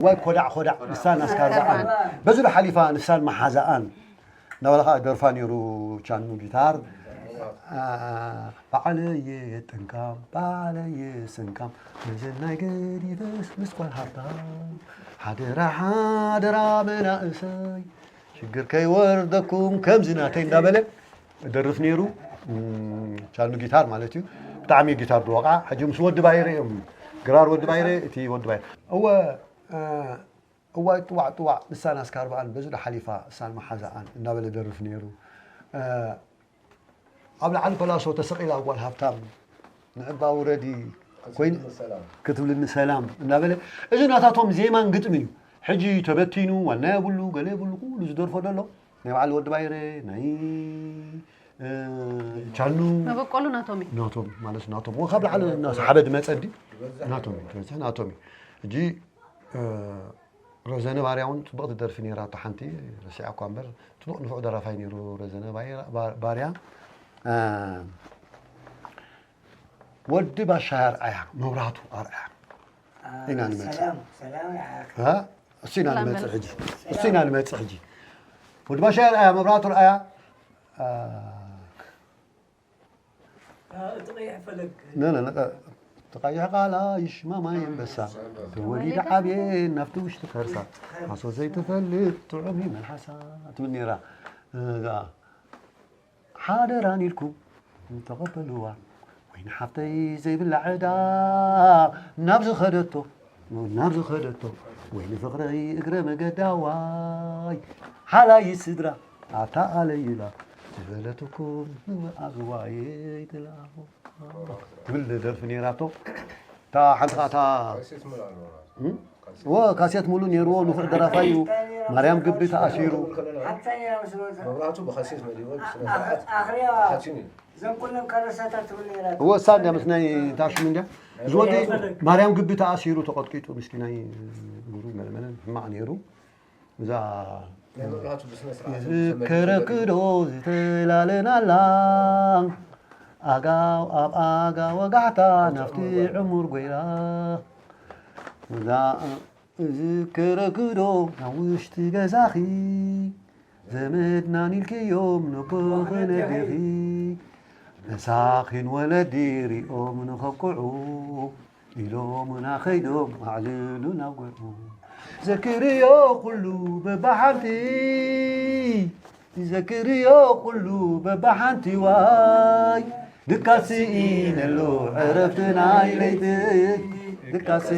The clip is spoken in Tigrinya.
ዋይ ኮዳዕ ኮዳዕ ንሳን ኣስካርባኣን በዚ ዶ ሓሊፋ ንሳን መሓዛኣን እናበለ ከዓ ደርፋ ነይሩ። ቻኑ ጊታር አ፣ ባዕለየ ጠንካም ባዕለየ ሰንካም መዘናይ ገዲፈስ ምስ ጓል ሃብታም ሓደራ ሓደራ መናእሰይ ሽግር ከይወርደኩም ከምዚ ናተይ እንዳበለ ደርፍ ነይሩ። እም፣ ቻኑ ጊታር ማለት እዩ። ብጣዕሚ ጊታር ድወቃ ሕጂ ምስ ወዲ ባይረ እዮም። ግራር ወዲ ባይረ እቲ ወዲ ባይረ እወ እ፣ እዋይ ጥዋዕ ጥዋዕ ንሳን ኣስካርባኣን በዚ ዶ ሓሊፋ እሳን መሓዛኣን እናበለ ደርፍ ነይሩ። እ፣ ኣብ ላዕሊ ፓላሶ ተሰቒላ ጓል ሃብታም ንዕባ ውረዲ ኮይን ክትብልኒ ሰላም እናበለ እዚ ናታቶም ዜማን ግጥምን እዩ። ሕጂ ተበቲኑ ዋና የብሉ ገለ የብሉ ኩሉ ዝደርፎ ደሎ ናይ ባዕሉ ወዲ ባይረ ናይ እ፣ ቻኑ መበቆሉ ናቶም እዩ። ናቶም ማለት ናቶም ወ ካብ ላዕሊ እናሰሓበ ድመፀ እንዲ ናቶም እዩ ትበፅሕ ናቶም እዩ። ሕጂ እ፣ ረዘነ ባርያ እውን ፅቡቅ ትደርፊ ነይራ። እታ ሓንቲ ረሲዓ እኳ እምበር ፅቡቅ ንፉዕ ደራፋይ ነይሩ ረዘነ ባርያ። እ፣ ወዲ ባሻይ ኣርኣያ መብራቱ ኣርኣያ ኢና ንመፅእ። ሰላም ሰላም። እ፣ እሱ ኢና ንመፅእ ሕጂ እሱ ኢና ንመፅእ ሕጂ ወዲ ባሻይ ኣርኣያ መብራቱ ኣርኣያ እ፣ እቲ ቀይሕ ፈለግ ነነ ነቀ ተቃይሕ ቃላ ይሽማማይ ኣንበሳ ተወሊደ ዓብየ ናብቲ ውሽጢ ከርሳ ሓሶት ዘይትፈልጥ ጥዑም እዩ መልሓሳ ትብል ነይራ። እዛ ሓደራን ኢልኩም ተቐበልዋ ወይ ንሓፍተይ ዘይብላ ዕዳ ናብ ዝኸደቶ ናብ ዝኸደቶ ወይ ንፍቕረይ እግረ መገዳ ዋይ ሓላይ ስድራ ኣታ ኣለይላ ዝበለትኩም ንብኣዝዋየይ ትልኣኹ ትብል ደርፊ ነይራቶ። እታ ሓንቲ ከዓ እታ ወ ካሴት ሙሉ ነይርዎ ንፉዕ ደራፋይ እዩ። ማርያም ግቢ ተኣሲሩ። መብራቱ ብካሴት መሊዎ ብስነ ስርዓት ሓቲሙ እዩ። እወ እሳ እንድያ ምስ ናይ ታሽሙ እንድያ እዚ ወዲ ማርያም ግቢ ተኣሲሩ ተቐጥቂጡ ምስኪናይ እግሩ መለመለን ሕማቕ ነይሩ። እዛ ዝከረክዶ ዝተላለናላ ኣጋው ኣብ ኣጋ ወጋሕታ ናብቲ ዕሙር ጎይራ እዛ ዝከረክዶ ናብ ውሽጢ ገዛኺ ዘመድናን ኢልክዮም ነቦኺ ነዴኺ መሳኺን ወለዲ ሪኦም ንኸብቅዑ ኢሎምና ኸይዶም ኣዕልሉ ናብ ጎርኡ ዘክርዮ ኩሉ በባሓንቲ ዘክርዮ ኩሉ በባሓንቲ ዋይ ድካሲ ኢነሉ ዕረፍቲ ናይ ለይቲ ድካሲ